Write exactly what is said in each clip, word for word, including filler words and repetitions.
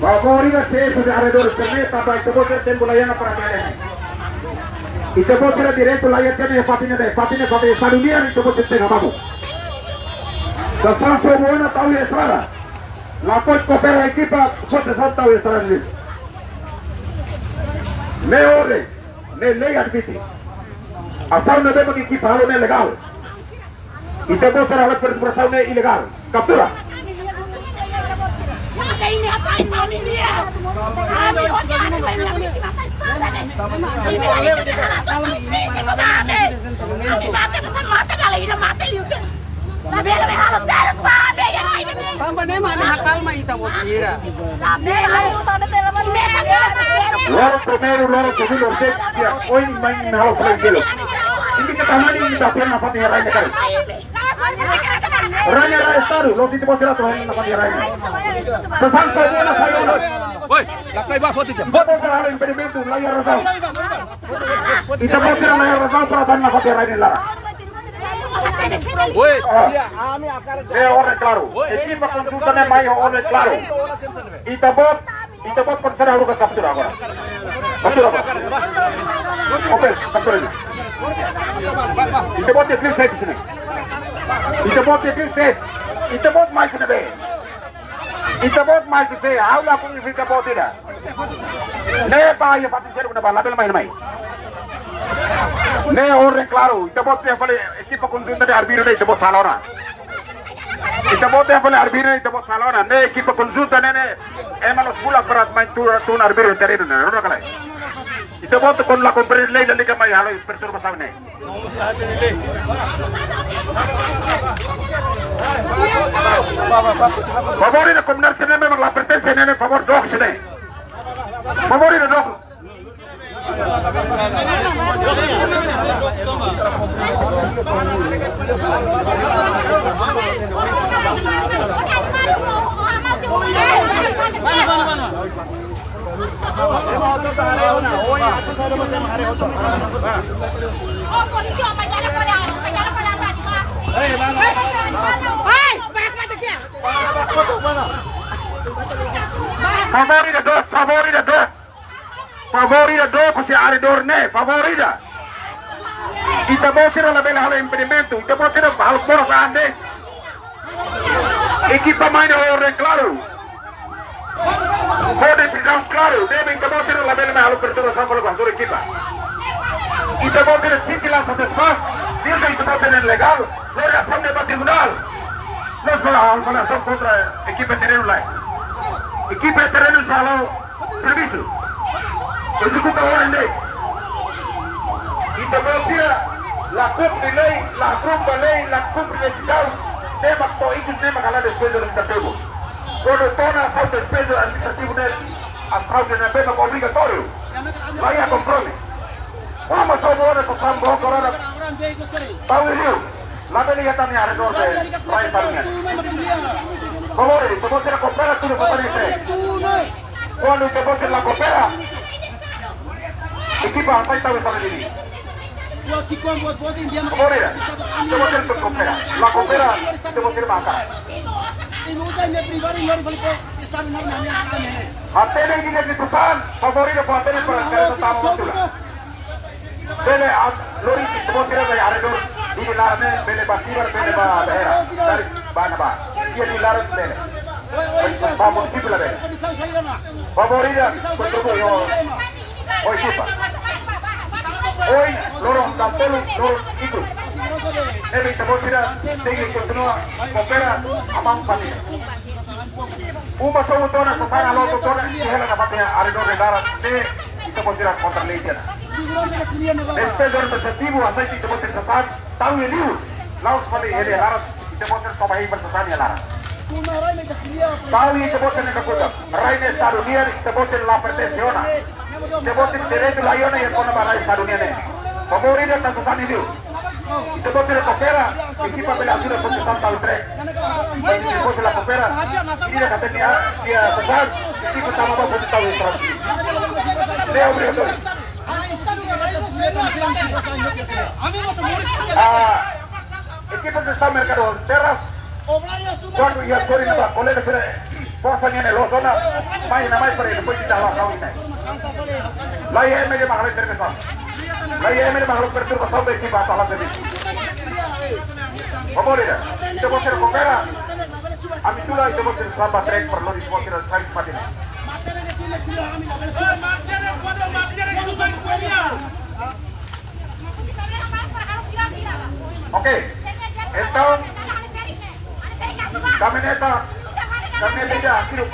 Favór ida, sees husi arredór sira-ne'e, tanba ita-boot sira tenke bele yana para kalian. Ita-boot sira direitu laiha tiha iha fatin ne'e, fatin ne'e fatin Estadu nian, ita-boot sira tenke mamuk. Sasán sobu ona tau iha estrada. Lakohi koopera ekipa Forsa Nasionál tau iha estrada nian. Ne'e orden, ne'e lei admite. Asaun ne'ebé mak ekipa halo ne'e legál. Ita-boot sira halo perturbasaun ne'e ilegál. Kaptura. Tanba ne'e mak ami hakalma ita-boot sira. Loron primeiru, loron segundu, terseira, oin mai na halo trankilu. Imi keta mani imi ta pena fati herai na kari. Raña la Estadu, la'ós ita-boot sira atu hein na fati herai. Sasán sobu ona sai ona. Oi, lakai ba foto jam. Ita-boot sira halo impedimentu, laiha razaun. Ita-boot sira laiha razaun para atu hein na fati herai ne'e laran. Oi. Ah. Ne'e orden klaru. Ekipa konjunta ne'e mai ho orden klaru. Ita-boot, ita-boot kontra haruka kaptura agora. Kaptura agora. Oke, kaptura ini. Ita-boot iha clear side sini. Ita-boot iha clear side. Ita-boot mai sini be. Ita-boot mai sini be. Ha'u lakohi ita-boot ida. Ne'e ba iha fatin seluk ne'ebá, labele mai, mai. Ne'e orden klaru, ita-boot iha fali ekipa konjunta ne'e arbiru ne'e ita-boot sala ona. Ita-boot iha fali arbiru ne'e ita-boot sala ona. Ne'e ekipa konjunta ne'e, ne'e ema la'ós bulak para atu mai tun, tun arbiru terrenu ne'e. Rona ka lae. Ita-boot kuandu la kumpre lei, lalika mai halo perturbasaun ne'e. Favór ida komunidade sira-ne'e memang la pertense ne'e, ne'e favór dook sira-ne'e. Favór ida dook. Favór ida dook, favór ida dook. Favór ida dook husi arredór ne'e, favór ida. Ita-boot sira labele halo impedimentu, ita-boot sira halo boras an de'it. Ekipa mai ho orden klaru. Orden prizaun klaru, ne'ebé ita-boot sira labele mai halo perturbasaun fali ba ekipa. Ita-boot sira sente la satisfás, dehan ita-boot sira legál, lori asaun ne'e ba tribunál. La'ós halo asaun kontra ekipa terrenu lae. Ekipa terrenu sala servisu. Ezekuta orden de'it. Ita-boot sira la kumpre lei, la kumpre lei, la kumpre lei seidauk. Ne'e mak to'o ikus ne'e mak halo despeju administrativu. Kuandu to'o ona asaun despeju administrativu ne'e, asaun ne'ebé mak obrigatóriu. Laiha kompromisu. Uma sobu ona ku sambo korona. Tau liu. Labele iha tan iha arredór be rai Estadu nian. Favór ida, ita-boot sira koopera tudu ba tani se. Kuandu ita-boot sira la koopera, ekipa hasai tau iha diri. Favór ida, ita-boot sira koopera. La koopera, ita-boot sira maka. Hatene ida-ne'e sasán, favór ida fó hatene para kereta tama waktu la. Bele a, lori ita-boot sira ba arredór, iha laran ne'e, bele ba Tibar, bele ba daerah, dari ba ne'ebá. Iha laran bele. Ba munisípiu la bele. Favór ida, kontribui ho, ho ekipa. Ohin, loron sanulu, loron ikus. Ne'ebé ita-boot sira, tenke kontinua, koopera, aman família. Uma sobu tiha ona, sasán loos tiha ona, iha hela nafatin arredór nia laran, ne'e ita-boot sira kontra lei tiha ona. Despeju administrativu, hasai ita-boot sira sasán, tau iha li'ur, la'ós fali iha laran, ita-boot sira toba hein ba sasán iha laran. Tau iha ita-boot sira-nia kakutak, rai ne'e Estadu nian, ita-boot sira la pertense ona. Ita-boot sira direitu laiha ona iha kona-ba rai Estadu nian ne'e. Favór ida tau sasán iha li'ur. Ita-boot sira koopera, ekipa bele ajuda protesaun tau trek. Ita-boot sira la koopera, ida katen iha, iha sasán, ekipa tama ba protesaun tau trek. Ne'e obrigatóriu. Ah, Ekipa de São Mercado Terras, kuandu iha sori na ba, kolega sira, forsa nian ne'e loos ona, mai na mai para depois de dalam kau ini. Lai eme de mahal intervensaun. Lai eme de mahal perturbasaun ba ekipa sala servisu. Vamos, líder. Ita-boot sira koopera. Ami tula, ita-boot sira samba trek perlu di semua kira sekali sepatu ini. Oke, entaun, kami neta, kami neta, kira,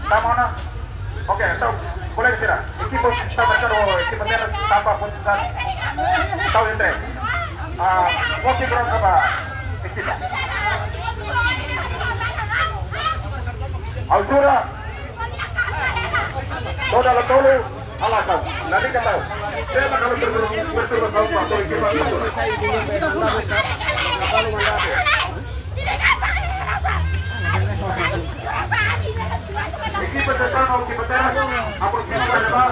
kami na. Oke, entaun, kolega sira, ekipa São Mercado, ekipa Terras, tanba posisi, tau entre. Ah, posisi ground ba ekipa. Altura, toda la tolu, ala kau. Nanti kau tahu. Saya bakal berturut-, berturut-turut waktu itu, Pak. Iki peserta mau kita tanya, apa kita ada, Pak?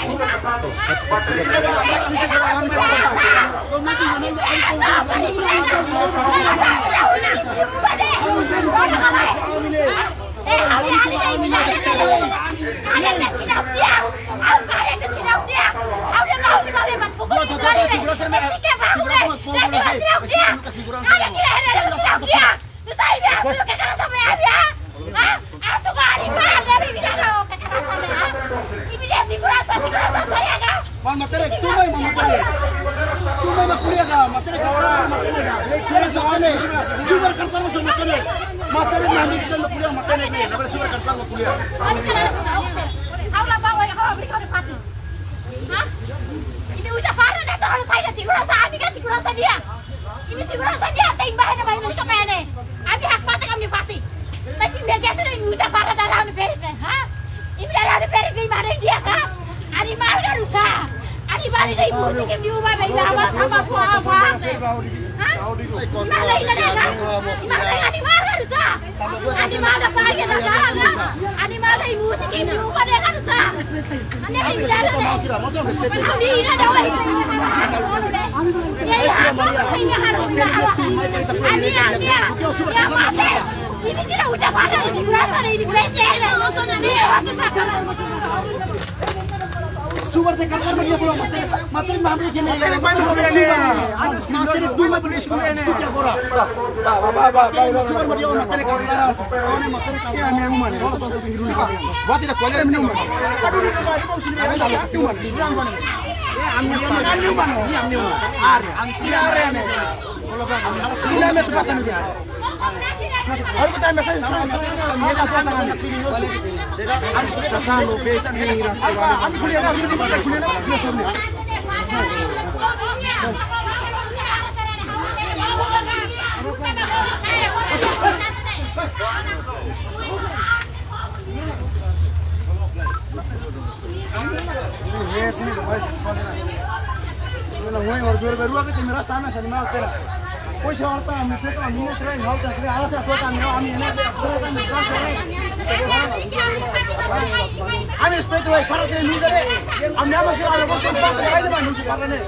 Bukan satu. Pak, Maun matenek, tun mai, maun matenek. Tun mai, maun ko'alia ka, matenek ka, ora matenek ka. Kira sa ane, juga kan sama sama matenek. Matenek, maun, kita maun ko'alia matenek ni, na beri surat kan sama ko'alia. Ani kana aku tahu. Ha'u la bá, ha'u la bá beri kau fatin. Hah? Imi uza farda ne'e atu halo saida, seguransa ami ka seguransa nia? Imi seguransa nia, ita imi bá iha ne'ebá, imi to'o iha ne'e. Ami hakmatek ami-nia fatin. Mas imi dehan atu imi uza farda dada ha'u-nia ferik ne'e, ha? Imi dada ha'u-nia ferik ne'e, imi haree di'ak ka? Animál ka rusa. Animál ida ibu, imi uza ba, ba, ba, ba, ba, ba, ba, ha? Imi haree ida-ne'e ka? Imi haree animál ka rusa. Animál da faya da ka, animál da ibu, imi uza ba, da ka rusa. Ani, ani, ani, ani, mate. Imi sira uza farda, seguransa, imi presiona. Subar de kalkar, mas dia belum mate. Mate, mate, gini. Mate, tun mai, beri diskuti agora. Ba, ba, ba, ba, ba, ba. Subar, mas dia mate, kalkar. Ami uma ne'e. Buat tidak kuali ami uma ne'e. Aduh, ini apa? Ini mau sini. Ami uma ne'e. Ami uma ne'e. Ami uma ne'e. Ami uma ne'e. Are. Ami are ne'e. Kalau bang, ami uma ne'e tempat ami dia. Harus kita masa ini. Ami uma ne'e. Ami uma ne'e. Ami uma ne'e. Ami respeita, vai, para sini, ami ama sira, ami bos, para sini, ami bos, para sini.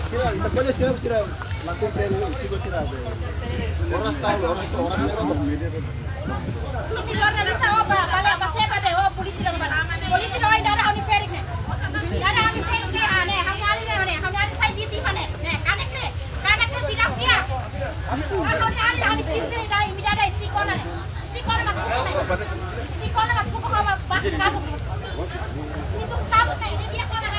Sira, ita pode sira, sira lakukan prenu, sigo sira. Oras tahu, oras tahu, oras tahu. Ini jornalista, oh, ba, balik apa saya, ba, oh, polisi dong, ba. Polisi dong, dada ha'u-nia ferik ne'e. Dada ha'u-nia ferik ne'e, ah, ne'e, ha'u-nia alin ne'e, ne'e, ha'u-nia alin sai biti mana ne'e. Ne'e, kanek ne'e. Kanek ne'e sidang dia. Ha'u-nia alin, ha'u-nia prinsip ida, imi dada istiqomah ne'e. Istiqomah mak suku ne'e. Istiqomah mak suku, ha'u ba, ba, kamu. Itu kamu ne'e, ini dia kau ne'e.